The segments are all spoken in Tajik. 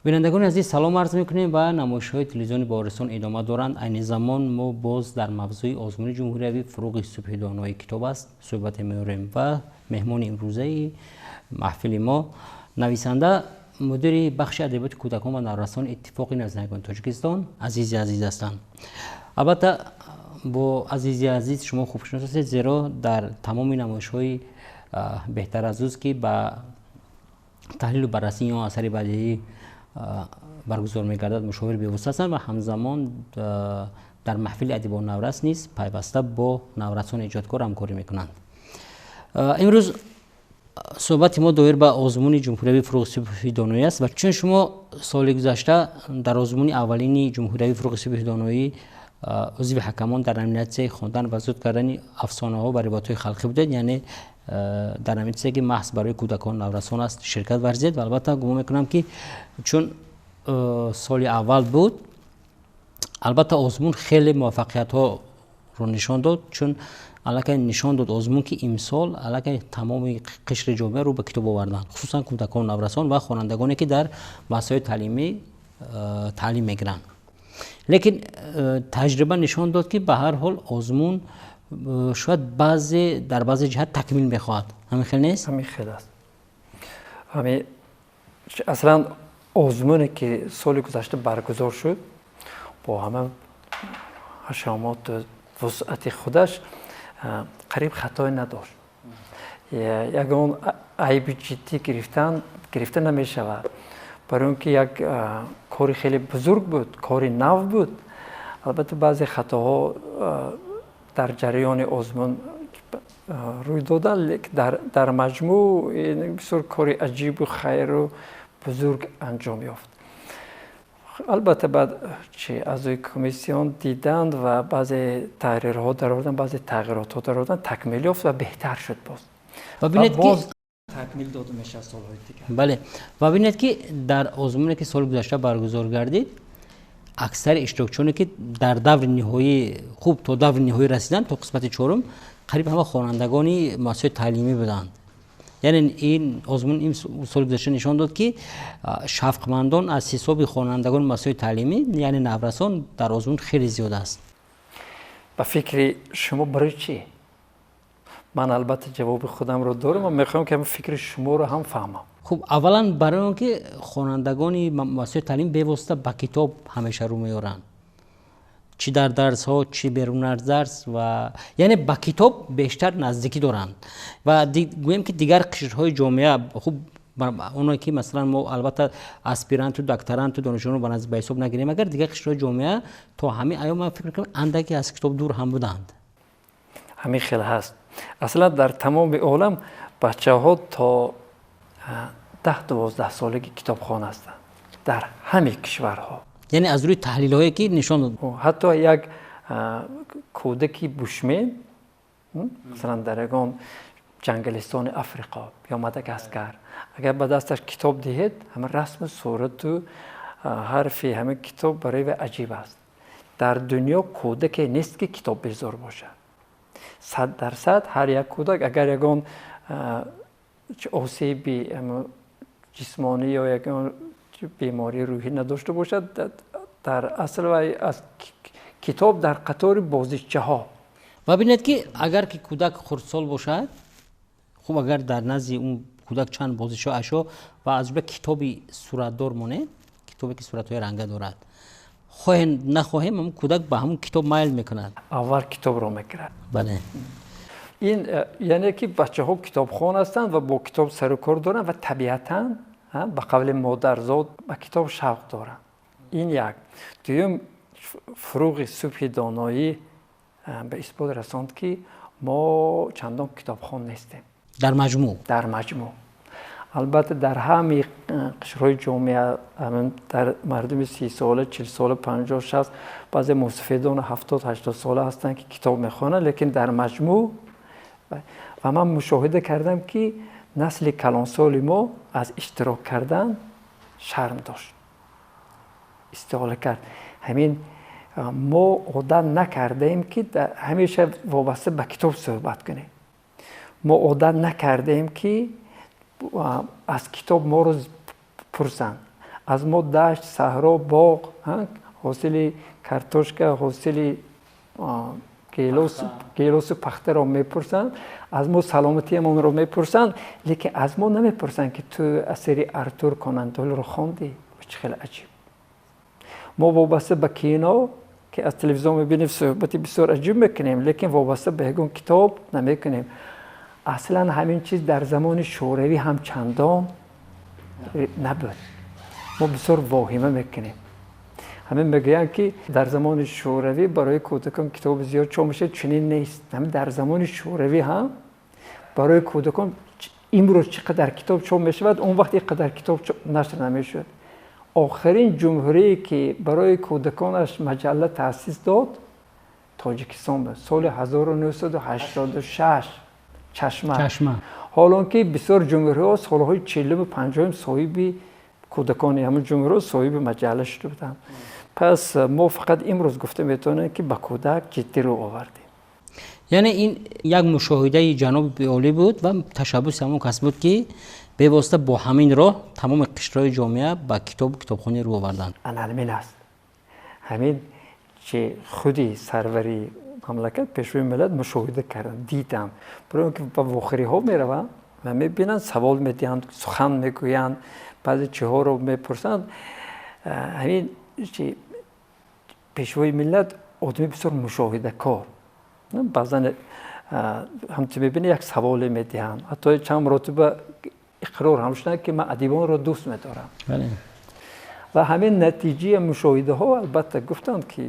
Бинандагони азиз, салом арз мекунем ва намоишҳои телевизиони Баҳористон идома доранд. Айни замон мо боз дар мавзӯи озмуни ҷумҳуриявӣ «Фуруғи субҳи донои китоб аст» суҳбате меорем ва меҳмони имрӯзаи маҳфили мо нависанда, мудири бахши адабиёти кӯдакон ва наврасон Иттифоқи нависандагони Тоҷикистон Азизи Азиз ҳастанд. Албатта, бо Азизи Азиз шумо хуб шинос ҳастед, зеро дар тамоми намоишҳои «Беҳтар аз ӯст», ки ба таҳлилу баррасии он асари бадиӣ баргузор мегардад, мушовири бевосита ҳастанд ва ҳамзамон дар маҳфили адибон наврас низ пайваста бо наврасони эҷодкор ҳамкорӣ мекунанд. Имрӯз суҳбати мо доир ба озмуни ҷумҳуриявии «Фуруғи субҳи доноӣ» аст ва чун шумо соли гузашта дар озмуни аввалини ҷумҳуриявии «Фуруғи субҳи доноӣ» узви ҳакамон дар номинатсияи хондан ва зуд кардани афсонаҳо ва ривоятҳои халқӣ будед, яъне дар номинатсия, ки маҳз барои кӯдакон наврасон аст, ширкат варзид ва албатта гумон мекунам, ки чун соли аввал буд, албатта озмун хеле муваффақиятҳоро нишон дод, чун аллакай нишон дод озмун, ки имсол аллакай тамоми қишри ҷомеа рӯ ба китоб оварданд, хусусан кӯдакон, наврасон ва хонандагоне, ки дар муассисаҳои таълимӣ таълим мегиранд. Лекин таҷриба нишон дод, ки ба ҳар ҳол озмун шояд баъзе дар баъзе ҷиҳат такмил мехоҳад. Ҳамин хел нест? Ҳамин хел аст. Ҳамин аслан озмуне, ки соли гузашта баргузор шуд, бо ҳама ҳашамоту вусъати худаш қариб хатое надошт. Ягон айби ҷиддӣ гирифта намешавад, барои он ки як кори хеле бузург буд, кори нав буд. Албатта, баъзе хатоҳо дар ҷараёни озмун рӯй доданд, лекин дар маҷмӯъ бисёр кори аҷибу хайру бузург анҷом ёфт. Албатта, баъд чи аъзои комиссион диданд ва баъзе таҳрирҳо дароварданд, баъзе тағйиротҳо дароварданд, такмил ёфт ва беҳтар шуд боз. Ва бинед, ки боз такмил дода мешавад солҳои дигар. Бале, ва бинед, ки дар озмуне, ки соли гузашта баргузор гардид, аксари иштирокчиёне, ки дар даври ниҳоӣ, хуб, то даври ниҳоӣ расиданд, то қисмати чорум, қариб ҳама хонандагони муассисаҳои таълимӣ буданд. Яъне ин озмун ин соли гузашта нишон дод, ки шавқмандон аз ҳисоби хонандагони муассисаҳои таълимӣ, яъне наврасон, дар озмун хеле зиёд аст. Ба фикри шумо, барои чӣ? Ман албатта ҷавоби худамро дорам ва мехоҳам, ки фикри шуморо ҳам фаҳмам. Хуб, аввалан барои он ки хонандагони муассисаҳои таълим бевосита ба китоб ҳамеша рӯ меоранд, чӣ дар дарсҳо, чӣ берун аз дарс, ва яъне ба китоб бештар наздикӣ доранд. Ва гӯем, ки дигар қишрҳои ҷомеа, хуб, оное ки масалан мо албатта аспиранту докторанту донишҷӯёнро ба ҳисоб нагирем, агар дигар қишрҳои ҷомеа то ҳамин айём, ман фикр мекунам, андаке аз китоб дур ҳам буданд. Ҳамин хел ҳаст. Аслан дар тамоми олам бачаҳо то 10-12 солагӣ китобхон ҳастанд, дар ҳамаи кишварҳо. Яъне аз рӯи таҳлилҳое, ки нишон дод. Ҳатто як кӯдаки бушмен, масалан, дар ягон ҷангалистони Африқо ё Мадагаскар, агар ба дасташ китоб диҳед, ҳама расму сурату ҳарфи ҳама китоб барои вай аҷиб аст. Дар дунё кӯдаке нест, ки китоб безор бошад. 100% ҳар як кӯдак, агар ягон осеби ҷисмонӣ ё ягон бемории рӯҳӣ надошта бошад, дар асл вай аз китоб дар қатори бозичаҳо. Ва бинед, ки агар ки кӯдак хурдсол бошад, хуб, агар дар назди он кӯдак чанд бозичаҳо, ашё ва аз ҷумла китоби суратдор монед, китобе, ки суратҳои ранга дорад, хоҳем нахоҳем, ҳамн кӯдак ба ҳамун китоб майл мекунад. Аввал китобро мегирад. Бале. Ин яъне ки бачаҳо китобхон ҳастанд ва бо китоб сару кор доранд ва табиатан, ба қавли модарзод, ба китоб шавқ доранд. Ин як. Дуюм, «Фуруғи субҳи доноӣ» ба исбот расонд, ки мо чандон китобхон нестем. Дар маҷмӯъ. Дар маҷмӯъ. Албатта, дар ҳамаи қишрҳои ҷомеа, дар мардуми 30сола, 40сола, 50, 60, баъзе мусафедону 70-80 сола ҳастанд, ки китоб мехонанд, лекин дар маҷмӯъ ва ман мушоҳида кардам, ки насли калонсоли мо аз иштирок кардан шарм дошт, истиҳола кард. Ҳамин мо одат накардаем, ки ҳамеша вобаста ба китоб суҳбат кунем. Мо одат накардаем, ки аз китоб моро пурсанд. Аз мо дашт, саҳро, боғ, ҳосили картошка, ҳосили гелосу пахтаро мепурсанд, аз мо саломатиамонро мепурсанд, лекин аз мо намепурсанд, ки ту асари Артур Конан Дойлро хондӣ. Чӣ хеле аҷиб! Мо вобаста ба кино, ки аз телевизион мебинем, суҳбати бисёр аҷиб мекунем, лекин вобаста ба ягон китоб намекунем. Аслан ҳамин чиз дар замони Шӯравӣ ҳам чандон набуд. Мо бисёр воҳима мекунем. Ҳамин мегӯянд, ки дар замони Шӯравӣ барои кӯдакон китоби зиёд чоп мешавад, чунин нест. Ҳамин дар замони Шӯравӣ ҳам барои кӯдакон имрӯз чӣ қадар китоб чоп мешавад, он вақт ин қадар китоб нашр намешуд. Охирин ҷумҳурие, ки барои кӯдаконаш маҷалла таъсис дод, Тоҷикистон буд, соли 1986, Чашма. Ҳол он ки бисёр ҷумҳуриҳо солҳои 40-уму 50-ум соҳиби кӯдакони ҳамин ҷумҳуриҳо соҳиби маҷалла шуда буданд. Пас мо фақат имрӯз гуфта метавонем, ки ба кӯдак ҷиддӣ рӯ овардем. Яъне ин як мушоҳидаи ҷаноби олӣ буд ва ташаббуси ҳамон кас буд, ки бевосита бо ҳамин роҳ тамоми қишрҳои ҷомеа ба китобу китобхонӣ рӯ оварданд. Ана ҳамин аст. Ҳамин чи худи сарвари мамлакат, пешвои миллат мушоҳида карданд, диданд. Барои он ки ба вохӯриҳо мераванд ва мебинанд, савол медиҳанд, сухан мегӯянд, баъзе чиҳоро мепурсанд. Ҳамин чи пешвои миллат одами бисёр мушоҳидакор. Баъзан ҳамчун мебинӣ, як саволе медиҳанд, ҳатто чанд маротиба иқрор ҳам шуданд, ки ман адибонро дӯст медорам. Ва ҳамин натиҷаи мушоҳидаҳо, албатта, гуфтанд, ки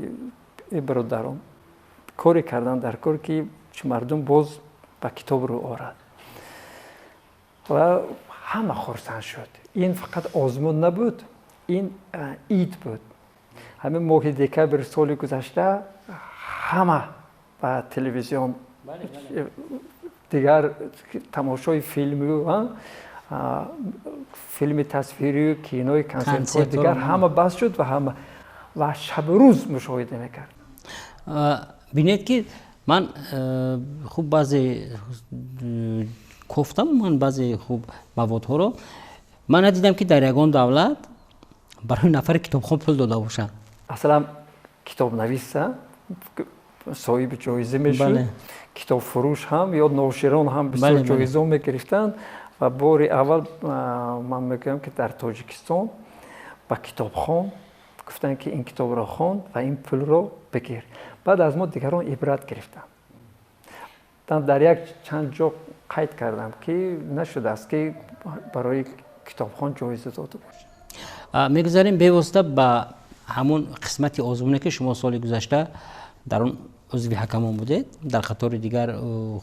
э бародарон, коре кардан дар кор, ки мардум боз ба китоб рӯ орад. Ва ҳама хурсанд шуд. Ин фақат озмун набуд, ин ид буд. Ҳамин моҳи декабр соли гузашта ҳама ба телевизион, дигар тамошои филму филми тасвирию кинои, консертҳои дигар ҳама бас шуд ва ҳама ва шабу рӯз мушоҳида мекард. Бинед, ки ман хуб баъзе кофтам, ман баъзе хуб маводҳоро ман надидам, ки дар ягон давлат барои нафари китобхон пул дода бошанд. Аслан китобнависа соҳиби ҷоиза мешуд, китобфурӯш ҳам ё ноширон ҳам бисёр ҷоизаҳо мегирифтанд. Ва бори аввал ман мегӯям, ки дар Тоҷикистон ба китобхон гуфтанд, ки ин китобро хон ва ин пулро бигир. Баъд аз мо дигарон ибрат гирифтанд. Дар як чанд ҷо қайд кардам, ки нашудааст, ки барои китобхон ҷоиза дода бошад. Мегузарем бевосита ба ҳамон қисмати озмуне, ки шумо соли гузашта дар он узви ҳакамон будед, дар қатори дигар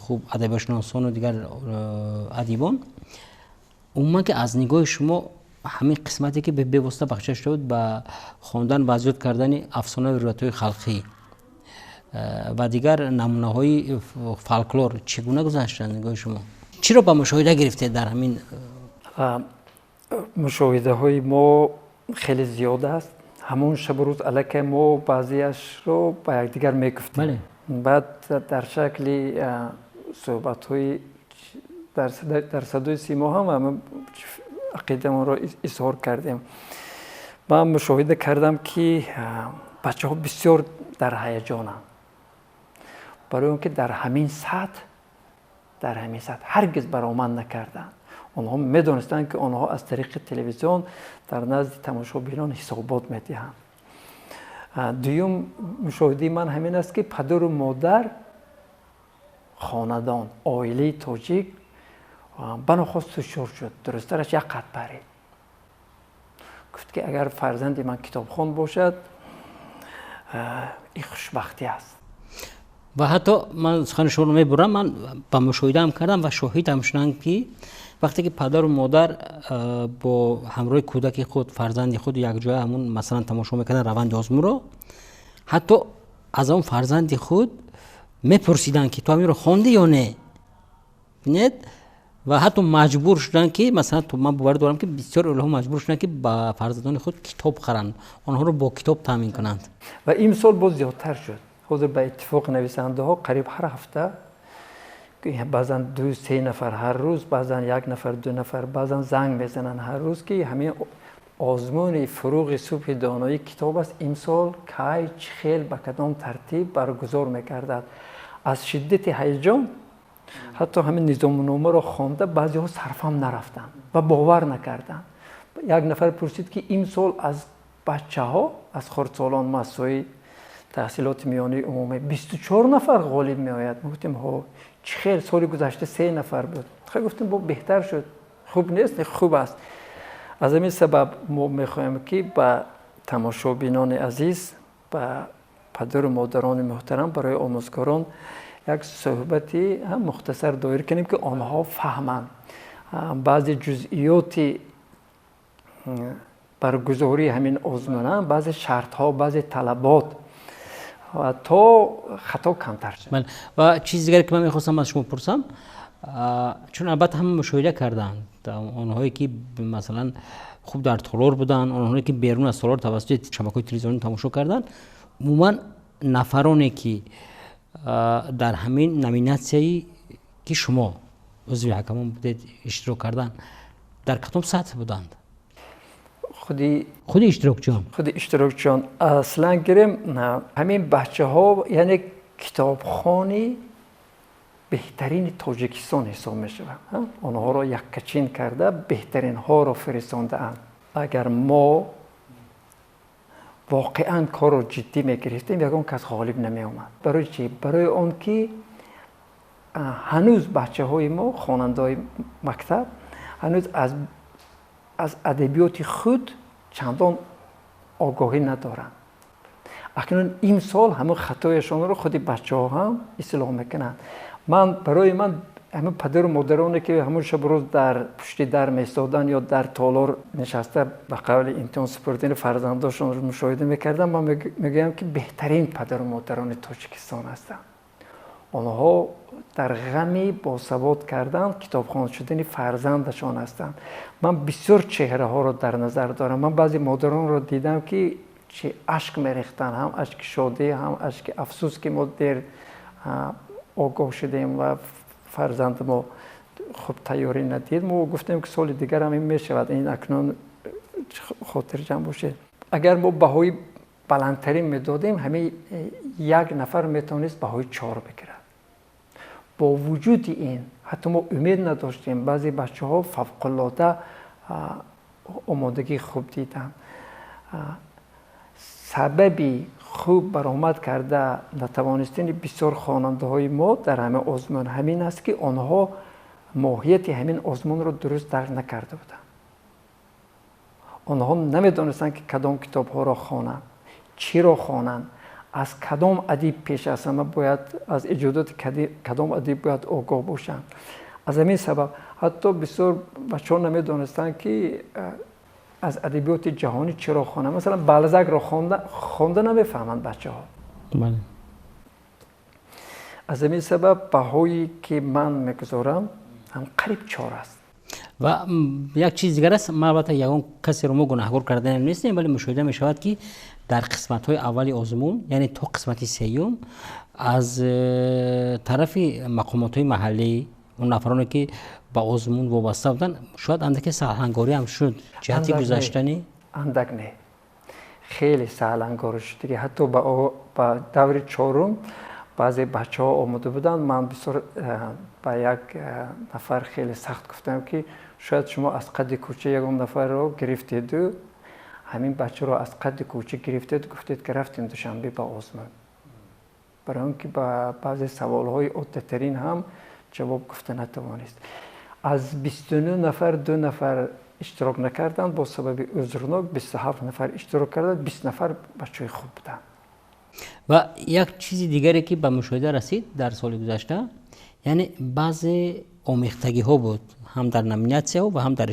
хуб адабиётшиносону дигар адибон. Умуман, ки аз нигоҳи шумо ҳамин қисмате, ки бевосита бахшида шуда буд ба хондан ва аз ёд кардани афсонаю ривоятҳои халқӣ ва дигар намунаҳои фолклор, чӣ гуна гузашт аз нигоҳи шумо? Чиро ба мушоҳида гирифтед дар ҳамин? Мушоҳидаҳои мо хеле зиёд аст. Ҳамон шабу рӯз аллакай мо баъзеашро ба якдигар мегуфтем, баъд дар шакли суҳбатҳои дар Садои симо ҳам ақидамонро изҳор кардем. Ман мушоҳида кардам, ки бачаҳо бисёр дар ҳаяҷонанд, барои он ки дар ҳамин сатҳ ҳаргиз баромад накарданд. Онҳо медонистанд, ки онҳо аз тариқи телевизион дар назди тамошобинон ҳисобот медиҳанд. Дуюм мушоҳидаи ман ҳамин аст, ки падару модар, хонадон, оилаи тоҷик банохост ҳушёр шуд, дурусттараш, як қад парид, гуфт, ки агар фарзанди ман китобхон бошад, ин хушбахтӣ аст. Ва ҳатто ман сухани шуморо мебурам, ман ба мушоҳидаам кардам ва шоҳидам шудам, ки вақте ки падару модар бо ҳамроҳи кӯдаки худ, фарзанди худ якҷоя ҳамун масалан тамошо мекарданд раванди озмунро, ҳатто аз он фарзанди худ мепурсиданд, ки ту ҳаминро хондӣ ё не. Бинед, ва ҳатто маҷбур шуданд, ки масалан ман боварӣ дорам, ки бисёр оилаҳо маҷбур шуданд, ки ба фарзандони худ китоб харанд, онҳоро бо китоб таъмин кунанд. Ва имсол боз зиёдтар шуд. Ҳозир ба иттифоқи нависандаҳо қариб ҳар ҳафта, баъзан ду се нафар ҳар рӯз, баъзан як нафар, ду нафар, баъзан занг мезананд ҳар рӯз, ки ҳамин Озмуни «Фуруғи субҳи доноӣ китоб аст» имсол кай, чӣ хел, ба кадом тартиб баргузор мегардад. Аз шиддати ҳаяҷон ҳатто ҳамин низомномаро хонда, баъзеҳо сарфаҳм нарафтанд ва бовар накарданд. Як нафар пурсид, ки имсол аз бачаҳо, аз хурдсолон, муассисаҳои таҳсилоти миёнаи умумӣ 24 нафар ғолиб меояд? Мо гуфтем: «Ҳо, чӣ хел? Соли гузашта се нафар буд». Хай, гуфтем, бо беҳтар шуд, хуб нест, хуб аст. Аз ҳамин сабаб мо мехоҳем, ки ба тамошобинони азиз, ба падару модарони муҳтарам, барои омӯзгорон як суҳбати мухтасар доир кунем, ки онҳо фаҳманд баъзе ҷузъиёти баргузории ҳамин озмуна, баъзе шартҳо, баъзе талабот, то хато камтар шавад. Ва чизи дигаре, ки ман мехостам аз шумо пурсам, чун албатта ҳама мушоҳида карданд, онҳое ки, масалан, хуб дар толор буданд, онҳое ки берун аз толор тавассути шабакаҳои телевизионӣ тамошо карданд, умуман нафароне ки дар ҳамин номинатсияе ки шумо узви ҳакамон будед иштирок карданд, дар кадом сатҳ буданд? Худи иштирокчиён. Худи иштирокчиён, аслан гирем, ҳамин бачаҳо, яъне китобхони беҳтарини Тоҷикистон ҳисоб мешаванд. Онҳоро яккачин карда, беҳтаринҳоро фиристондаанд. Агар мо воқеан корро ҷиддӣ мегирифтем, ягон кас ғолиб намеомад. Барои чӣ? Барои он ки ҳанӯз бачаҳои мо, хонандаҳои мактаб, ҳанӯз аз адабиёти худ чандон огоҳӣ надоранд. Акнун имсол ҳамон хатояшонро худи бачаҳо ҳам ислоҳ мекунанд. Ман, барои ман, ҳамин падару модароне, ки ҳамон шабу рӯз дар пушти дар меистоданд ё дар толор нишаста, ба қавли имтиҳон супурдани фарзандошонро мушоҳида мекардам, ман мегӯям, ки беҳтарин падару модарони Тоҷикистон ҳастанд. Онҳо дар ғами босавод кардан, китобхон шудани фарзандашон ҳастанд. Ман бисёр чеҳраҳоро дар назар дорам. Ман баъзе модаронро дидам, ки чи ашк мерехтанд, ҳам ашки шодӣ, ҳам ашки афсӯс, ки мо дер огоҳ шудем ва фарзанди мо хуб тайёрӣ надид. Мо гуфтем, ки соли дигар ҳам ин мешавад, ин акнун хотирҷамъ бошед. Агар мо баҳои баландтарин медодем, ҳамин як нафар метавонист баҳои 4 бигирад. Бо вуҷуди ин ҳатто мо умед надоштем, баъзе бачаҳо фавқулода омодагии хуб диданд. Сабаби хуб баромад карда натавонистани бисёр хонандаҳои мо дар ҳамин озмун ҳамин аст, ки онҳо моҳияти ҳамин озмунро дуруст дарк накарда буданд. Онҳо намедонистанд, ки кадом китобҳоро хонанд, чиро хонанд, аз кадом адиб пеш аз ҳама бояд, аз эҷодоти кадом адиб бояд огоҳ бошанд. Аз ҳамин сабаб ҳатто бисёр бачаҳо намедонистанд, ки аз адабиёти ҷаҳонӣ чиро хонанд. Масалан, Балзакро хонда намефаҳманд бачаҳо. Аз ҳамин сабаб баҳое, ки ман мегузорам, ҳам қариб 4 аст. Ва як чиз дигар аст. Ма албатта ягон касеро мо гунаҳгор карданам нестем, вале мушоҳида мешавад, ки дар қисматҳои аввали озмун, яъне то қисмати сеюм, аз тарафи мақомотҳои маҳаллӣ, он нафароне ки ба озмун вобаста буданд, шояд андаке саҳлангорӣ ҳам шуд ҷиҳати гузаштани. Андак не, хеле саҳлангорӣ шуд. Ҳатто ба даври чорум баъзе бачаҳо омода буданд. Ман бисёр ба як нафар хеле сахт гуфтам, ки шояд шумо аз қадди кӯча ягон нафарро гирифтеду, ҳамин бачаро аз қадди кӯча гирифтеду гуфтед, ки рафтем Душанбе ба озмун, барои он ки ба баъзе саволҳои оддатарин ҳам ҷавоб гуфта натавонист. Аз 29 нафар ду нафар иштирок накарданд бо сабаби узрнок, 27 нафар иштирок карданд, 20 нафар бачаҳои хуб буданд. Ва як чизи дигаре, ки ба мушоҳида расид дар соли гузашта, яъне баъзе омехтагиҳо буд ҳам дар номинатсияҳо ва ҳам дар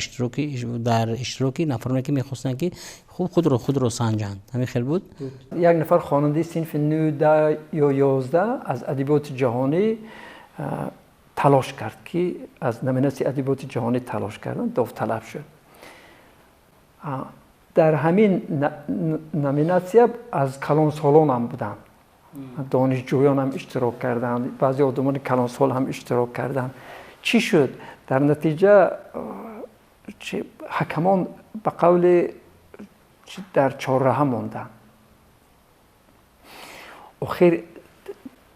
иштироки нафароне, ки мехостанд, ки хуб худро санҷанд. Ҳамин хел буд? Як нафар хонандаи синфи 9 ё 11 аз адабиёти ҷаҳонӣ талош кард, ки аз номинатсияи адабиёти ҷаҳонӣ талош кардан довталаб шуд. Дар ҳамин номинатсия аз калонсолон ҳам буданд, донишҷӯён ҳам иштирок карданд, баъзе одамони калонсол ҳам иштирок карданд. Чӣ шуд дар натиҷа? Ҳакамон ба қавли Дар чорраҳа монданд. Охир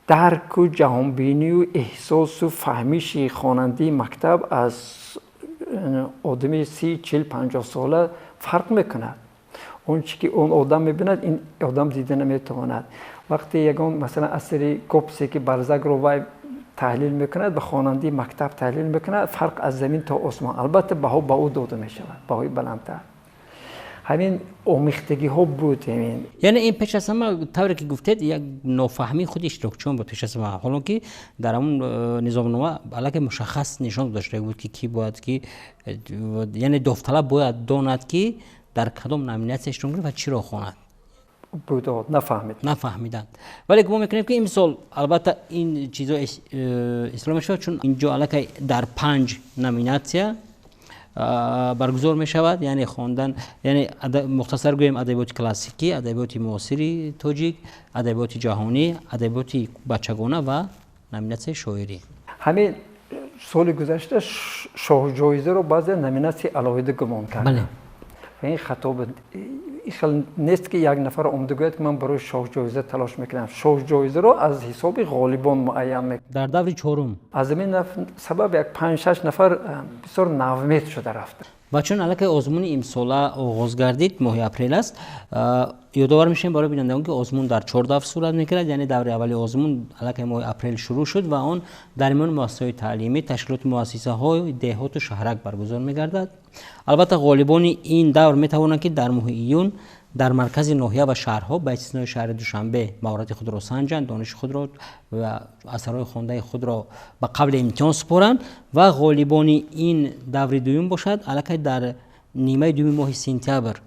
дарку ҷаҳонбинию эҳсосу фаҳмиши хонандаи мактаб аз одами 30, 40, 50 сола фарқ мекунад. Он чи ки он одам мебинад, ин одам дида наметавонад. Вақте ягон, масалан, асари Гоббсе ки Балзакро вай таҳлил мекунад, ба хонандаи мактаб таҳлил мекунад, фарқ аз замин то осмон. Албатта, баҳо ба ӯ дода мешавад, баҳои баландтар. Ҳамин омехтагиҳо буд. Ҳамин Яъне ин пеш аз ҳама, тавре ки гуфтед, як нофаҳмии худи иштирокчиён буд пеш аз ҳама, ҳолон ки дар ҳамун низомнома аллакай мушаххас нишон дода шуда буд, ки кӣ бояд ки, яъне довталаб бояд донад, ки дар кадом номинатсия иштирок мекунад ва чиро хонад. Буд, нафаҳмид. Нафаҳмиданд. Вале гумон мекунем, ки имсол албатта ин чизо ислоҳ мешавад, чун инҷо аллакай дар панҷ номинатсия баргузор мешавад, яъне хондан, яъне мухтасар гӯем, адабиёти классикӣ, адабиёти муосири тоҷик, адабиёти ҷаҳонӣ, адабиёти бачагона ва номинатсияи шоирӣ. Ҳамин соли гузашта шоҳҷоизаро баъзе номинатсияи алоҳида гумон карданд ва ин хато буд. Ин хел нест, ки як нафар омада гӯяд, ки ман барои шоҳҷоиза талош мекунам. Шоҳҷоизаро аз ҳисоби ғолибон муайян мекунад. Дар даври чорум. Аз ҳамин сабаб як панҷ-шаш нафар бисёр ноумед шуда рафтанд. Ва чун аллакай озмуни имсола оғоз гардид, моҳи апрел аст, ёдовар мешавем барои бинандагон, ки озмун дар чор давр сурат мегирад. Яъне даври аввали озмун аллакай моҳи апрел шурӯъ шуд ва он дар миёни муассисаҳои таълимӣ, ташкилоти муассисаҳои деҳоту шаҳрак баргузор мегардад. Албатта, ғолибони ин давр метавонанд, ки дар моҳи июн дар маркази ноҳия ва шаҳрҳо, ба истиснои шаҳри Душанбе, маҳорати худро санҷанд, дониши худро ва асарҳои хондаи худро ба қабли имтиҳон супоранд. Ва ғолибони ин даври дуюм бошад, аллакай дар нимаи дуюми моҳи сентябр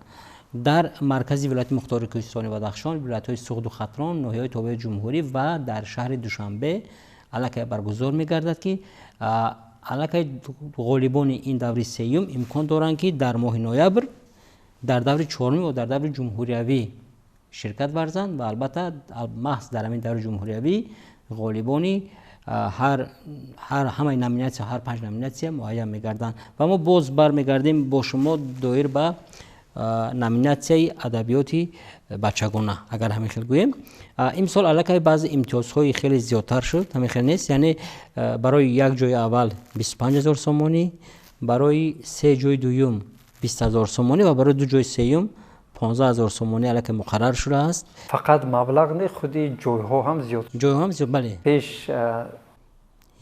дар маркази вилояти мухтори Кӯҳистони Бадахшон, вилоятҳои Суғду Хатлон, ноҳияҳои тобеи ҷумҳурӣ ва дар шаҳри Душанбе аллакай баргузор мегардад, ки аллакай ғолибони ин даври сеюм имкон доранд, ки дар моҳи ноябр дар даври чорум ва дар даври ҷумҳуриявӣ ширкат варзанд. Ва албатта, маҳз дар ҳамин даври ҷумҳуриявӣ ғолибони ҳар ҳамаи номинатсия, ҳар панҷ номинатсия муайян мегарданд. Ва мо боз бармегардем бо шумо доир ба номинатсияи адабиёти бачагона, агар ҳамин хел гӯем. Имсол аллакай баъзе имтиёзҳои хеле зиёдтар шуд, ҳамин хел нест? Яъне барои як ҷои аввал 25 000 сомонӣ, барои се ҷои дуюм 20 000 сомонӣ ва барои ду ҷои сеюм 15 000 сомонӣ аллакай муқаррар шудааст. Фақат маблағ не, худи ҷойҳо ҳам зиёд. Ҷойҳо ҳам зиёд, бале. Пеш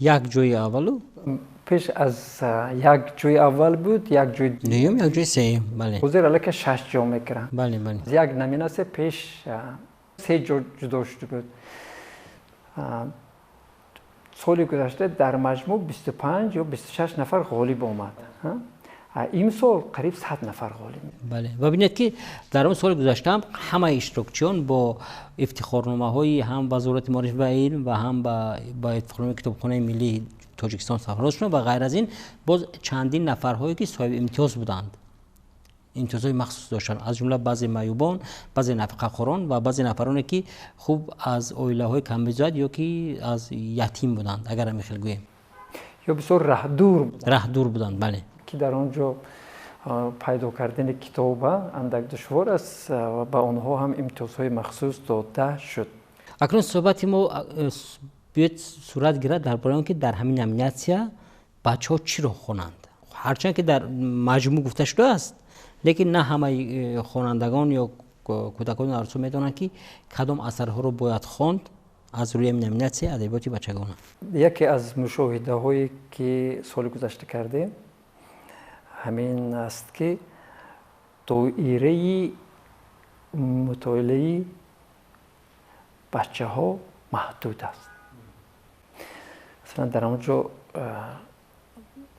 як ҷои аввалу пеш аз як ҷои аввал буд, як ҷои дуюм, як ҷои сеюм, бале. Ҳозир аллакай шаш ҷо мекунанд. бале бале Як номинатсия пеш се ҷо ҷудо шуда буд. Соли гузашта дар маҷмӯъ 25 ё 26 нафар ғолиб омад. Имсол қариб 100 нафар ғолиб. Бале, ва бинед, ки дар он соли гузашта ҳам ҳамаи иштирокчиён бо ифтихорномаҳои ҳам Вазорати маориф ва илм ва ҳам ба ифтихорномаи Китобхонаи миллии Тоҷикистон сарфароз шуданд. Ва ғайр аз ин боз чандин нафарҳое, ки соҳиби имтиёз буданд, имтиёзҳои махсус доштанд, аз ҷумла баъзе маъюбон, баъзе нафақахӯрон ва баъзе нафароне, ки хуб аз оилаҳои камбизоат ё ки аз ятим буданд, агар ҳамин хел гӯем. Ё бисёр раҳдур. Раҳдур буданд, бале. Ки дар он ҷо пайдо кардани китоба андак душвор аст ва ба онҳо ҳам имтиёзҳои махсус дода шуд. Акнун суҳбати мо биёед сурат гирад дар бораи он, ки дар ҳамин номинатсия бачаҳо чиро хонанд. Ҳарчанд ки дар маҷмӯъ гуфта шудааст, лекин на ҳамаи хонандагон ё кӯдакони наврасо медонанд, ки кадом асарҳоро бояд хонд аз рӯи номинатсияи адабиёти бачагона. Яке аз мушоҳидаҳое, ки соли гузашта кардем, ҳамин аст, ки доираи мутолиаи бачаҳо маҳдуд аст. Масалан, дар он ҷо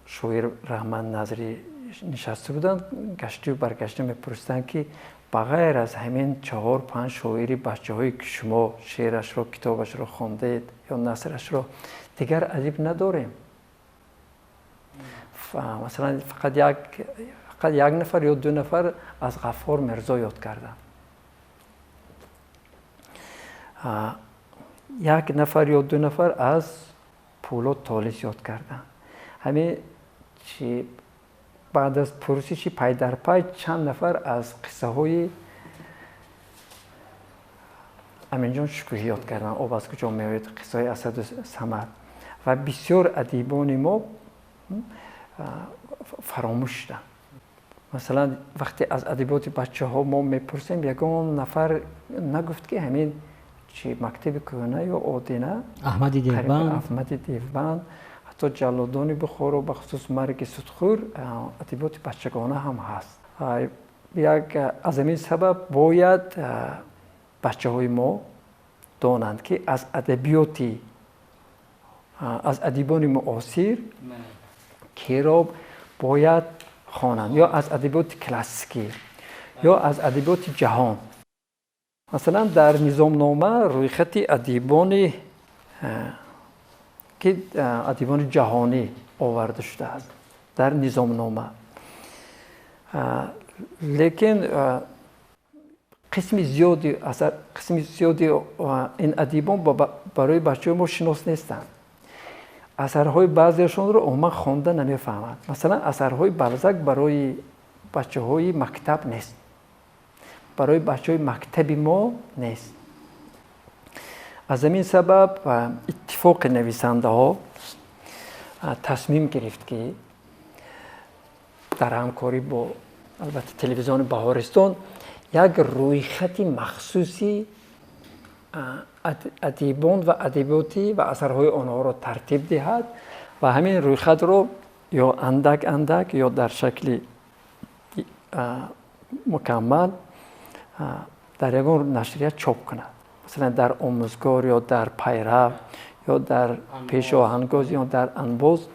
шоир Раҳмат Назрӣ нишаста буданд, гаштию баргашта мепурсиданд, ки ба ғайр аз ҳамин чаҳор панҷ шоири бачаҳое, ки шумо шеърашро, китобашро хондаед ё насрашро, дигар адиб надорем. Масалан, фақат як нафар ё ду нафар аз Ғаффор Мирзо ёд карданд, як нафар ё ду нафар аз Пӯлод Толис ёд карданд. Ҳамин чи Баъд аз пурсиши пай дар пай чанд нафар аз қиссаҳои Аминҷон Шукӯҳӣ ёд карданд. Об аз куҷо меояд, қиссаҳои Асаду Самад. Ва бисёр адибони мо фаромӯш шуданд. Масалан, вақте аз адабиёти бачаҳо мо мепурсем, ягон нафар нагуфт, ки ҳамин чи мактаби кӯҳна ё одина, Аҳмади Девбанд, Аҳмади Девбанд, ҳатто Ҷаллодони Бухоро, бахусус Марги судхӯр, адабиёти бачагона ҳам ҳаст. Як аз ҳамин сабаб бояд бачаҳои мо донанд, ки аз адабиёти аз адибони муосир киро бояд хонанд, ё аз адабиёти классикӣ, ё аз адабиёти ҷаҳон. Масалан, дар низомнома рӯйхати адибони ки адибони ҷаҳонӣ оварда шудааст дар низомнома, лекин қисми зиёди асар, қисми зиёди ин адибон барои бачаҳои мо шинос нестанд. Асарҳои баъзеашонро умуман хонда намефаҳманд. Масалан, асарҳои Балзак барои бачаҳои мактаб нест, барои бачаҳои мактаби мо нест. Аз ҳамин сабаб иттифоқи нависандаҳо тасмим гирифт, ки дар ҳамкорӣ бо, албатта, телевизиони Баҳористон як рӯйхати махсуси адибон ва адабиётӣ ва асарҳои онҳоро тартиб диҳад ва ҳамин рӯйхатро ё андак андак, ё дар шакли мукаммал дар ягон нашрия чоп кунад, масалан, дар Омӯзгор ё дар Пайрав ё дар Пешоҳангоз ё дар Анбоз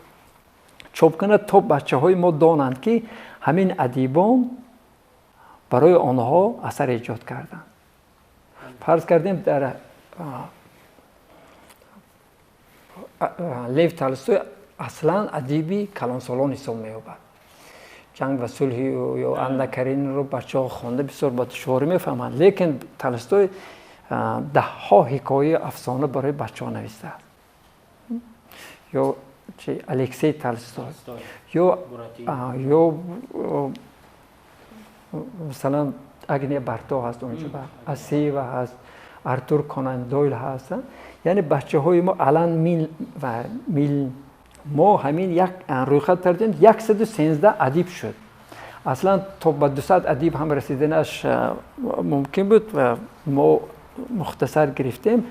чоп кунад, то бачаҳои мо донанд, ки ҳамин адибон барои онҳо асар эҷод карданд. Фарз кардем, дар Лев Толстой аслан адиби калонсолон ҳисоб меёбад. Ҷанг ва сулҳи ё Анна Каренинро бачаҳо хонда бисёр ба душворӣ мефаҳманд, лекин Толстой даҳҳо ҳикояи афсона барои бачаҳо навистааст. Ё чи Алексей Толстой, ё масалан, Агния Барто ҳаст, онҷо Асеева ҳаст, Артур Конан Дойл ҳаст. Яъне бачаҳои мо, Алан Мил ва Мил, мо ҳамин як рӯйхат кардем, 113 адиб шуд. Аслан то ба 200 адиб ҳам расиданаш мумкин буд ва мо мухтасар гирифтем.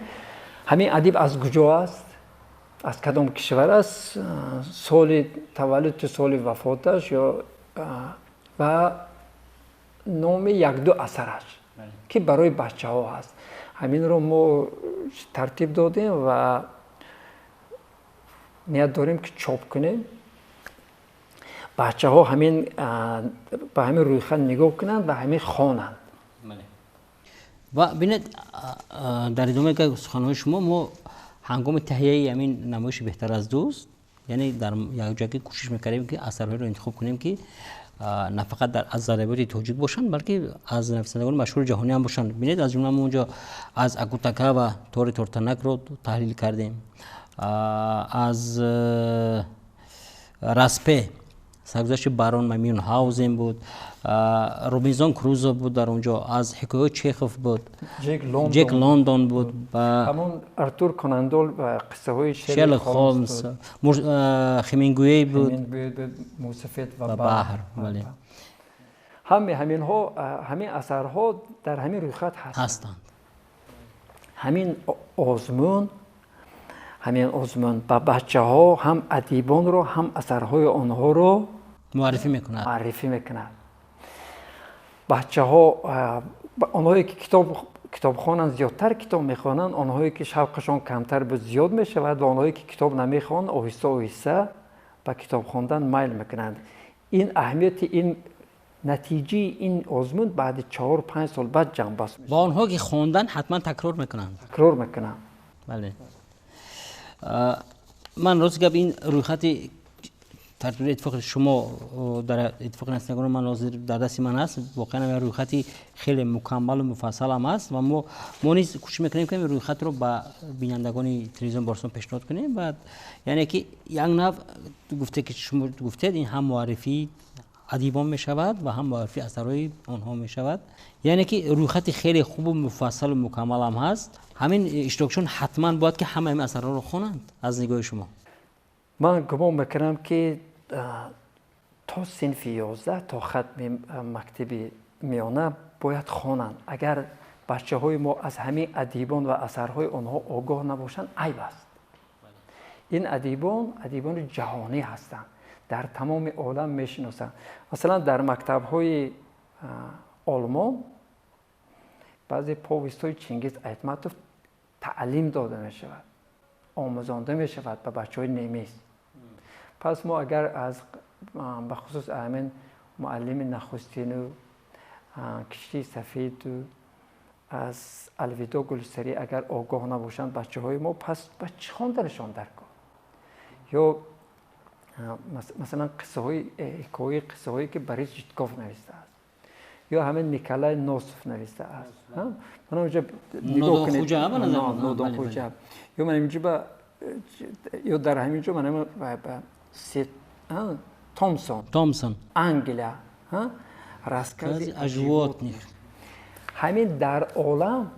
Ҳамин адиб аз куҷо аст, аз кадом кишвар аст, соли таваллуду соли вафоташ ё ва номи якду асараш, ки барои бачаҳо ҳаст. Ҳаминро мо тартиб додем ва ният дорем, ки чоп кунем. Бачаҳо ҳамин ба ҳамин рӯйхат нигоҳ кунанд ва ҳамин хонанд. Ва бинед, дар идомаи суханҳои шумо, мо ҳангоми таҳияи ҳамин намоиши «Беҳтар аз дӯст», яъне дар якҷоягӣ кӯшиш мекардем, ки асарҳоеро интихоб кунем, ки на фақат аз адабиёти тоҷик бошанд, балки аз нависандагони машҳури ҷаҳонӣ ҳам бошанд. Бинед, аз ҷумла мо онҷо аз Акутагава Тори Тортанакро таҳлил кардем, аз Распе саргузашти барон Мюнхгаузен буд, Робинзон Крузо буд дар он ҷо, аз ҳикояҳои Чехов буд, Ҷек Лондон буд. Ҳамон Артур Конан Дойл ва қиссаҳои Шерлок Холмс, Хемингуэй буд, Мусафед ва баҳр. Бале. Ҳаме ҳаминҳо, ҳамин асарҳо дар ҳамин рӯйхат ҳастанд. Ҳамин озмун ба бачаҳо ҳам адибонро, ҳам асарҳои онҳоро муаррифӣ мекунад. Муаррифӣ мекунад. Бачаҳо, онҳое ки китобхонанд, зиёдтар китоб мехонанд, онҳое ки шавқашон камтар буд, зиёд мешавад ва онҳое ки китоб намехонанд, оҳиста оҳиста ба китоб хондан майл мекунанд. Ин аҳамияти ин натиҷаи ин озмун баъди 4-5 сол баъд ҷамъбаст. Ва онҳо ки хондан, ҳатман такрор мекунанд. Такрор мекунанд. Бале, ман рост гап, ин рӯйхати тартиби иттифоқи шумо дар иттифоқи нависандагони ман ҳозир дар дасти ман аст. Воқеан як рӯйхати хеле мукаммалу муфассалам аст ва мо низ кӯшиш мекунем, ки рӯйхатро ба бинандагони телевизион Баҳористон пешниҳод кунем. Ва яъне ки як нав гуфте, ки шумо гуфтед, ин ҳам муаррифӣ Адибон мешавад ва ҳам муаррифии асарҳои онҳо мешавад. Яъне ки рӯйхати хеле хубу муфассалу мукаммалам ҳаст. Ҳамин иштирокчиён ҳатман бояд ки ҳамаи ин асарҳоро хонанд аз нигоҳи шумо? Ман гумон мекунам, ки то синфи 11, то хатми мактаби миёна бояд хонанд. Агар бачаҳои мо аз ҳамин адибон ва асарҳои онҳо огоҳ набошанд, айб аст. Ин адибон адибони ҷаҳонӣ ҳастанд, дар тамоми олам мешиносанд. Масалан, дар мактабҳои Олмон баъзе повестҳои Чингиз Айтматов таълим дода мешавад, омӯзонда мешавад ба бачаҳои немис. Пас мо агар аз бахусус ҳамин Муаллими нахустину, Киштии сафеду, аз Алвидо Гулсарӣ агар огоҳ набошанд бачаҳои мо, пас ба чӣ хонданашон дар кор? Ё масалан, қиссаҳои ҳикояи, қиссаҳое ки Борис Житков навистааст, ё ҳамин Николай Носов навистааст. Ман онҷа нигоҳ кунед, Нодонхӯҷа, ё ман инҷо ё дар ҳамин ҷо ман Томсон. Томсон. Англия, Рассказы о животных. Ҳамин дар олам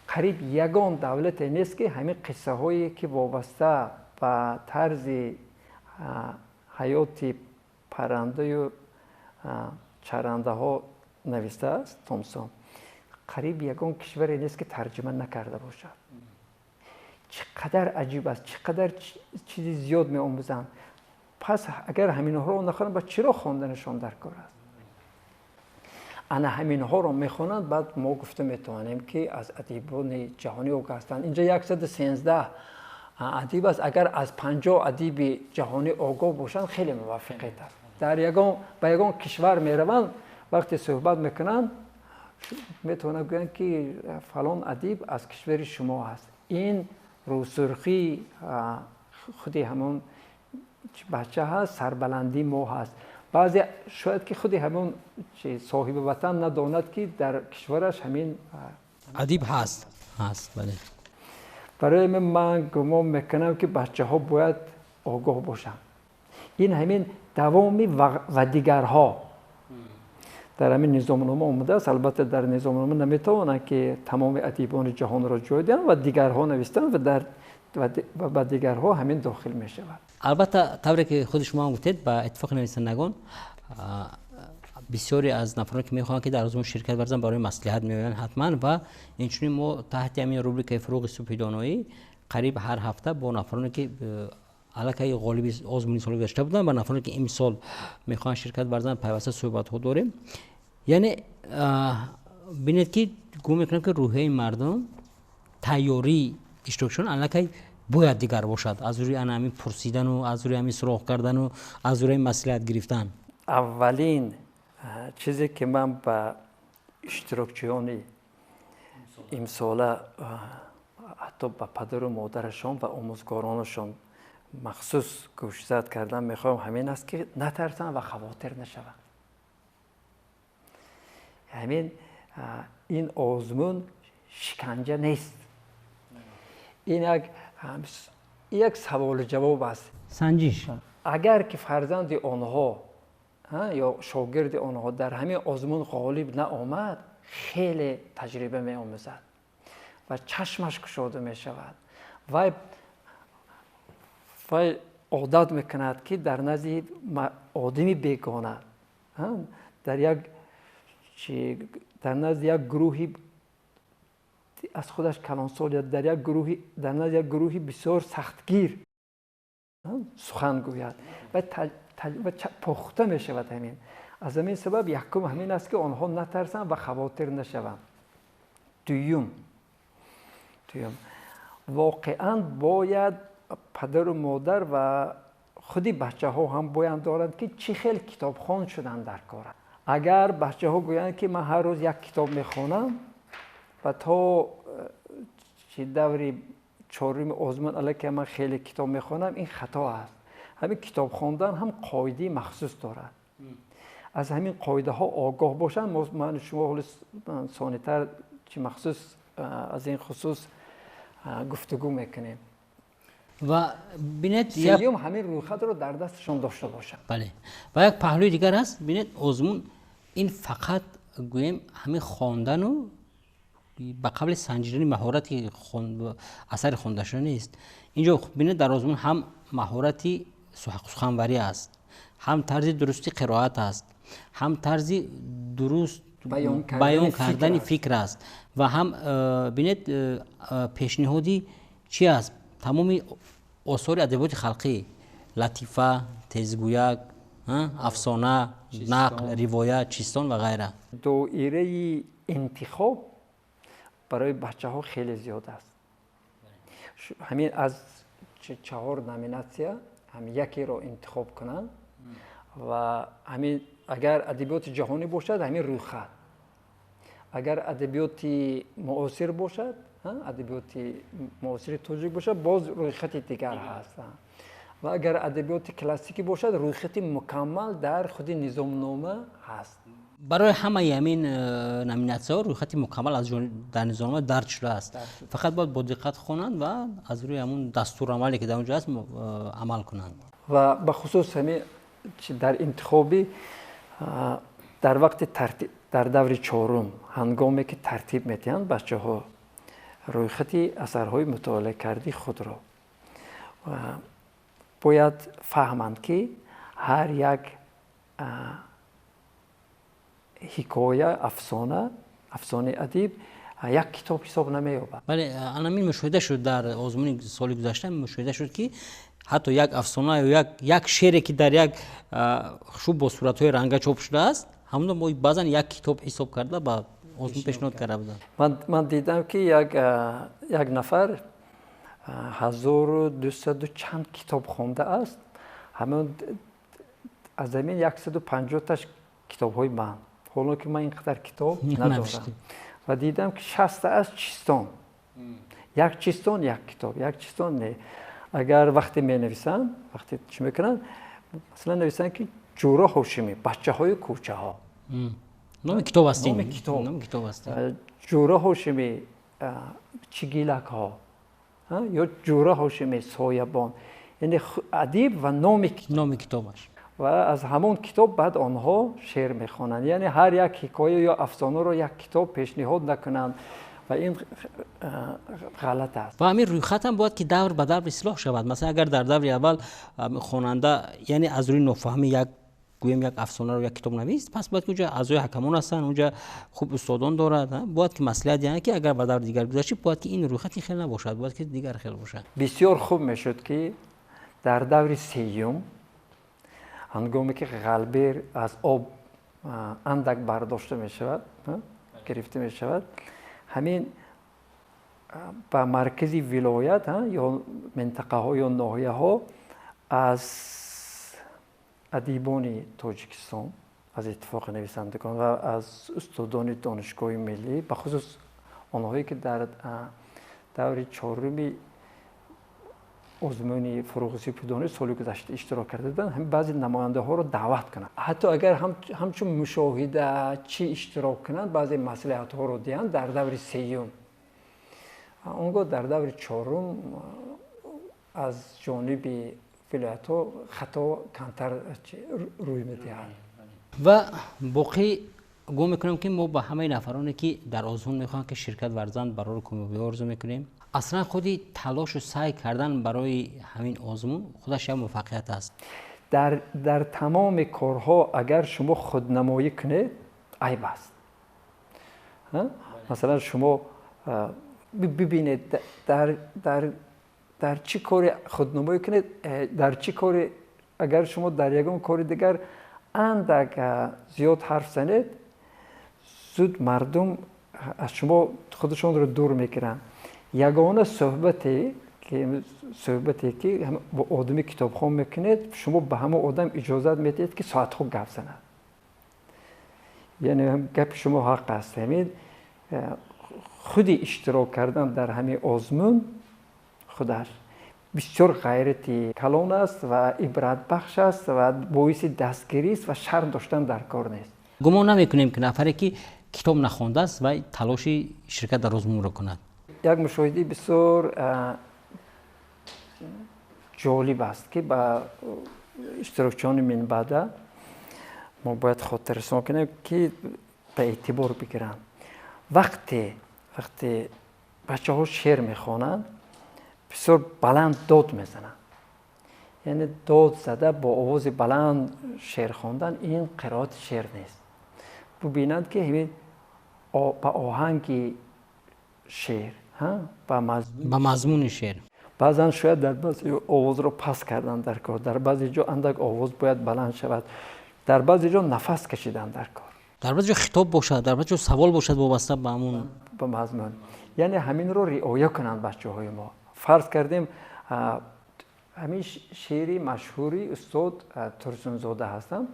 қариб ягон давлате нест, ки ҳамин қиссаҳое ки вобаста ба тарзи ҳаёти паррандаю чарандаҳо навистааст Томсон, қариб ягон кишваре нест, ки тарҷима накарда бошад. Чӣ қадар аҷиб аст, чӣ қадар чизи зиёд меомӯзанд. Пас агар ҳаминҳоро нахонанд, ба чиро хонданашон дар кор аст? Ана ҳаминҳоро мехонанд, баъд мо гуфта метавонем, ки аз адибони ҷаҳонӣ огоҳ ҳастанд. Инҷа 113 адиб аст. Агар аз 50 адиби ҷаҳонӣ огоҳ бошанд, хеле муваффақият аст. Дар ягон ба ягон кишвар мераванд, вақте суҳбат мекунанд, метавонанд гӯянд, ки фалон адиб аз кишвари шумо аст. Ин рӯсурхии худи ҳамон бача ҳаст, сарбаландии мо ҳаст. Баъзе шояд ки худи ҳамон соҳиби ватан надонад, ки дар кишвараш ҳамин адиб ҳаст, бале. Барои ман гумон мекунам, ки бачаҳо бояд огоҳ бошанд. Ин ҳамин давоми ва дигарҳо дар ҳамин низомнома омадааст. Албатта, дар низомнома наметавонанд, ки тамоми адибони ҷаҳонро ҷой диҳанд, ва дигарҳо навистанд ва ба дигарҳо ҳамин дохил мешавад. Албатта, тавре ки худи шумо ҳам гуфтед, ба иттифоқи нависандагон бисёре аз нафароне ки мехоҳанд, ки дар озмун ширкат варзанд, барои маслиҳат меоянд ҳатман. Ва инчунин мо таҳти ҳамин рубрикаи Фуруғи субҳи доноӣ қариб ҳар ҳафта бо нафароне ки аллакай ғолиби озмуни соли гузашта буданд ва нафароне ки имсол мехоҳанд ширкат варзанд, пайваста суҳбатҳо дорем. Яъне бинед, ки гумон мекунам, ки рӯҳияи мардум, тайёрии иштирокчиён аллакай бояд дигар бошад аз рӯи ана ҳамин пурсидану аз рӯи ҳамин суроғ кардану аз рӯи маслиҳат гирифтан. Аввалин чизе ки ман ба иштирокчиёни имсола, ҳатто ба падару модарашон ва омӯзгоронашон махсус гӯшзад кардан мехоҳам, ҳамин аст, ки натарсанд ва хавотир нашаванд. Ҳамин ин озмун шиканҷа нест, ин як саволу ҷавоб аст. Санҷиш. Агар ки фарзанди онҳо ё шогирди онҳо дар ҳамин озмун ғолиб наомад, хеле таҷриба меомӯзад ва чашмаш кушода мешавад. Вай одат мекунад, ки дар назди одами бегона, дар назди як гурӯҳи аз худаш калонсол ё дар назди як гурӯҳи бисёр сахтгир сухан гӯяд ва похта мешавад. Ҳамин аз ҳамин сабаб якум ҳамин аст, ки онҳо натарсанд ва хавотир нашаванд. Дуюм, воқеан бояд падару модар ва худи бачаҳо ҳам бояд доранд, ки чӣ хел китобхон шуданд дар кор. Агар бачаҳо гӯянд, ки ман ҳар рӯз як китоб мехонам ва то чи даври чоруми озмун аллакай ман хеле китоб мехонам, ин хато аст. Ҳамин китоб хондан ҳам қоидаи махсус дорад. Аз ҳамин қоидаҳо огоҳ бошанд. Ман шумо ҳоли сонитар чи махсус аз ин хусус гуфтугӯ мекунем. Ва бинед, сеюм ҳамин рӯйхатро дар дасташон дошта бошанд. Бале, ва як паҳлӯи дигар аст. Бинед, озмун ин фақат гӯем ҳамин хондану ба қабли санҷидани маҳорати асари хондашуда нест. Инҷо бинед, дар озмун ҳам маҳорати суханварӣ аст, ҳам тарзи дурусти қироат аст, ҳам тарзи дуруст баён кардани фикр аст ва ҳам бинед, пешниҳоди чи аст? Тамоми осори адабиёти халқӣ: латифа, тезгӯяк, афсона, нақл, ривоят, чистон ва ғайра. Доираи интихоб барои бачаҳо хеле зиёд аст. Ҳамин аз 4 номинатсия ҳам якеро интихоб кунанд ва ҳамин агар адабиёти ҷаҳонӣ бошад, ҳамин рӯйхат, агар адабиёти муосир бошад, адабиёти муосири тоҷик бошад, боз рӯйхати дигар ҳаст, ва агар адабиёти классикӣ бошад, рӯйхати мукаммал дар худи низомнома ҳаст. Барои ҳамаи ҳамин номинатсияҳо рӯйхати мукаммал аз дар низомнома дарҷ шудааст. Фақат бояд бо диққат хонанд ва аз рӯи ҳамун дастурамале ки дар он ҷо аст амал кунанд. Ва бахусус ҳамин дар интихоби дар вақти тартиб, дар даври чорум, ҳангоме ки тартиб медиҳанд бачаҳо рӯйхати асарҳои мутолиа кардии худро, бояд фаҳманд, ки ҳар як ҳикоя, афсона, афсонаи адиб як китоб ҳисоб намеёбад. Бале, анамин мушоҳида шуд дар озмуни соли гузашта, мушоҳида шуд, ки ҳатто як афсона ё як шере, ки дар як хушуб бо суратҳои ранга чоп шудааст, ҳамонро мо баъзан як китоб ҳисоб карда ба озмун пешниҳод карда буданд. Ман дидам, ки як нафар 1200 чанд китоб хондааст, ҳамон аз ҳамин 150-таш китобҳои ман, ҳоло ки ман ин қадар китоб надорам. Ва дидам, ки 60 аз чистон, як чистон як китоб, як чистон не. Агар вақте менависанд, вақте чӣ мекунанд, масалан нависанд, ки Ҷӯра Ҳошимӣ, бачаҳои кӯчаҳо, номи китоб аст, номи китоб, номи китоб аст. Ҷӯра Ҳошимӣ, чигилакҳо, ё Ҷӯра Ҳошимӣ, соябон, яъне адиб ва номи китоб, номи китобаш, ва аз ҳамон китоб баъд онҳо шеър мехонанд. Яъне ҳар як ҳикоя ё афсонаро як китоб пешниҳод накунанд ва ин ғалат аст. Ва ҳамин рӯйхат ҳам бояд ки давр ба давр ислоҳ шавад. Масалан, агар дар даври аввал хонанда, яъне аз рӯи нофаҳмӣ як гӯем як афсонаро як китоб навист, пас бояд ки унҷа аъзои ҳакамон ҳастанд, унҷа хуб устодон дорад, бояд ки маслиҳат диҳанд, ки агар ба даври дигар гузаштӣ, бояд ки ин рӯйхат ин хел набошад, бояд ки дигар хел бошад. Бисёр хуб мешуд, ки дар даври сеюм, ҳангоме ки ғалбер аз об андак бардошта мешавад, гирифта мешавад, ҳамин ба маркази вилоят ё минтақаҳо ё ноҳияҳо аз адибони Тоҷикистон, аз иттифоқи нависандагон ва аз устодони донишгоҳи миллӣ, бахусус онҳое ки дар даври чоруми озмуни Фуруғи субҳи соли гузашта иштирок карда буданд, ҳамин баъзе намояндаҳоро даъват кунанд, ҳатто агар ҳамчун мушоҳидачӣ иштирок кунанд, баъзе маслиҳатҳоро диҳанд дар даври сеюм. Он гоҳ дар даври чорум аз ҷониби вилоятҳо хато камтар рӯй медиҳад. Ва боқӣ гумон мекунам, ки мо ба ҳамаи нафароне, ки дар озмун мехоҳанд ки ширкат варзанд, барори комёбӣ орзу мекунем. Аслан худи талошу саъй кардан барои ҳамин озмун худаш як муваффақият аст. Дар тамоми корҳо агар шумо худнамоӣ кунед, айб аст. Масалан, шумо бибинед, дар чӣ кори худнамоӣ кунед, дар чӣ кори, агар шумо дар ягон кори дигар андак зиёд ҳарф занед, зуд мардум аз шумо худашонро дур мекунанд. Ягона суҳбате ки бо одами китобхон мекунед, шумо ба ҳамон одам иҷозат медиҳед, ки соатҳо гап занад. Яъне гапи шумо ҳақ аст. Ҳамин худи иштирок кардан дар ҳамин озмун худаш бисёр ғайрати калон аст ва ибратбахш аст ва боиси дастгирист ва шарм доштан дар кор нест. Гумон намекунем, ки нафаре, ки китоб нахондааст, вай талоши ширкат дар озмунро кунад. Як мушоҳидаи бисёр Ҷолиб аст, ки ба иштирокчиёни минбаъда мо бояд хотиррасон кунем, ки ба эътибор бигиранд. Вақте бачаҳо шеър мехонанд, бисёр баланд дод мезананд. Яъне дод зада бо овози баланд шеър хондан ин қироати шеър нест. Бубинанд, ки ҳамин ба оҳанги шеър, ба мазмуни шеър. Баъзан шояд дар баъзе овозро паст кардан дар кор, дар баъзе ҷо андак овоз бояд баланд шавад, дар баъзе ҷо нафас кашидан дар кор, дар баъзе ҷо хитоб бошад, дар баъзе ҷо савол бошад, вобаста ба ҳамун ба мазмун. Яъне ҳаминро риоя кунанд бачаҳои мо. Фарз кардем, ҳамин шеъри машҳури устод Турсунзода ҳастанд: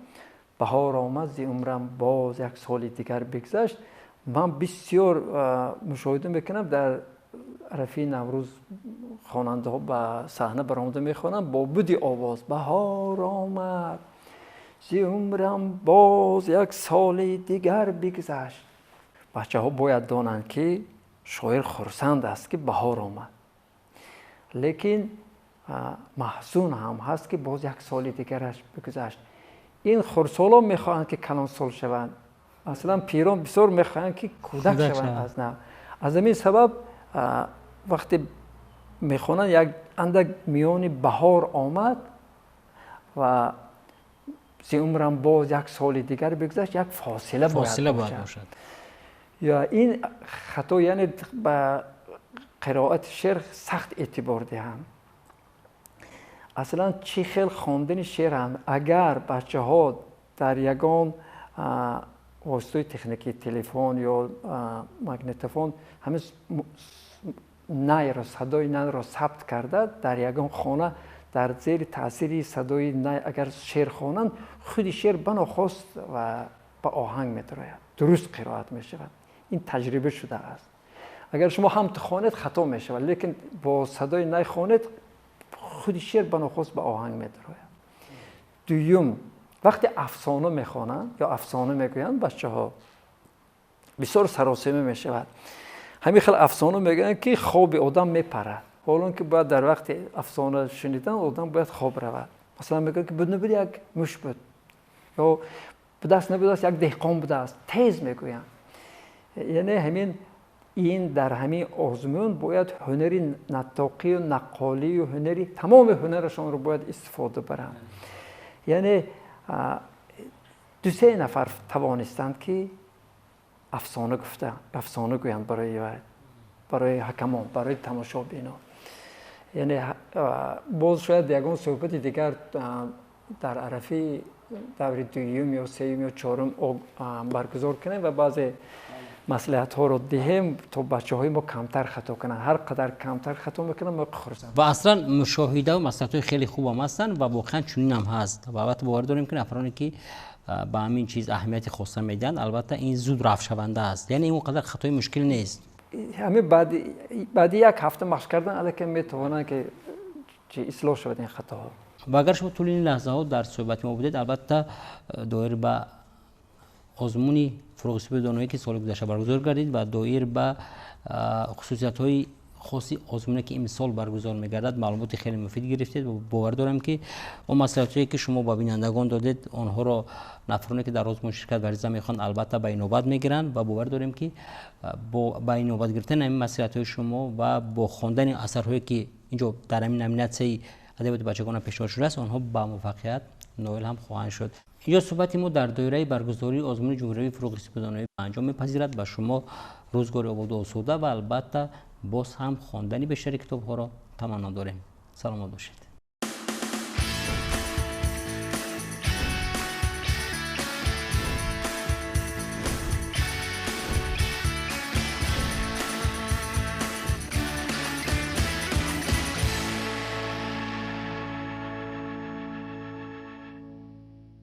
«Баҳор омад, зи умрам боз як соли дигар бигзашт». Ман бисёр мушоҳида мекунам, дар арафаи Наврӯз хонандаҳо ба саҳна баромада мехонанд бо буди овоз: «Баҳор омад, зи умрам боз як соли дигар бигзашт». Бачаҳо бояд донанд, ки шоир хурсанд аст, ки баҳор омад, лекин маҳзун ҳам ҳаст, ки боз як соли дигараш бигузашт. Ин хурдсолон мехоҳанд, ки калонсол шаванд. Масалан, пирон бисёр мехоҳанд, ки кӯдак шаванд аз нав. Аз ҳамин сабаб вақте мехонанд, як андак миёни «баҳор омад» ва «зи умрам боз як соли дигар бигзашт» як фосила бояд бошад. Ё ин хато, яъне ба қироати шеър сахт эътибор диҳанд. Аслан чӣ хел хондани шеър ҳам, агар бачаҳо дар ягон воситаи техникӣ, телефон ё магнитофон, ҳамин найро, садои найро сабт карда, дар ягон хона дар зери таъсири садои най агар шеър хонанд, худи шеър банохост ва ба оҳанг медарояд, дуруст қироат мешавад. Ин таҷриба шудааст. Агар шумо ҳам хонед, хато мешавад, лекин бо садои най хонед, худи шеър банохост ба оҳанг медарояд. Дуюм, вақте афсона мехонанд ё афсона мегӯянд, бачаҳо бисёр саросема мешавад. Ҳамин хел афсона мегӯянд, ки хоби одам мепарад, ҳолон ки бояд дар вақти афсона шунидан одам бояд хоб равад. Масалан, мегӯянд, ки буд набуд як муш буд, ё будааст набудааст як деҳқон будааст. Тез мегӯянд. Яъне ҳамин ин дар ҳамин озмун бояд ҳунари наттоқию наққолию ҳунари тамоми ҳунарашонро бояд истифода баранд. Яъне дусе нафар тавонистанд, ки афсона гуфта, афсона гӯянд барои ҳакамон, барои тамошобинон. Яъне боз шояд ягон суҳбати дигар дар арафаи даври дуюм ё сеюм ё чорум баргузор кунем ва баъзе маслиҳатҳоро диҳем, то бачаҳои мо камтар хато кунанд. Ҳар қадар камтар хато мекунанд, мо хурсанд. Ва аслан мушоҳида ва маслиҳатҳои хеле хубам ҳастанд ва воқеан чунин ҳам ҳаст. Ва албатта бовар дорем, ки нафароне, ки ба ҳамин чиз аҳамияти хоса медиҳанд, албатта ин зуд рафтшаванда аст, яъне ин он қадар хатои мушкил нест. Ҳамин баъди як ҳафта машқ кардан аллакай метавонанд, ки ислоҳ шавад ин хатоҳо. Ва агар шумо тӯли ин лаҳзаҳо дар суҳбати мо будед, албатта доир ба озмуни «Фурӯғи субҳи доноӣ», ки соли гузашта баргузор гардид, ва доир ба хусусиятҳои хоси озмуне, ки имсол баргузор мегардад, маълумоти хеле муфид гирифтед. Ва бовар дорам, ки он маслиҳатҳое, ки шумо ба бинандагон додед, онҳоро нафароне, ки дар озмун ширкат варзида мехоҳанд, албатта ба инобат мегиранд. Ва бовар дорем, ки бо ба инобат гирифтани ҳамин маслиҳатҳои шумо ва бо хондани асарҳое, ки инҷо дар ҳамин номинатсияи адабиёти бачагона пешниҳод шудааст, онҳо ба муваффақият ноил ҳам хоҳанд шуд. Инҷо суҳбати мо дар доираи баргузории озмуни ҷумҳуриявии «Фурӯғи субҳи доноӣ» ба анҷом мепазирад. Ба шумо рӯзгори ободу осуда ва албатта боз ҳам хондани бештари китобҳоро таманно дорем. Саломат бошед.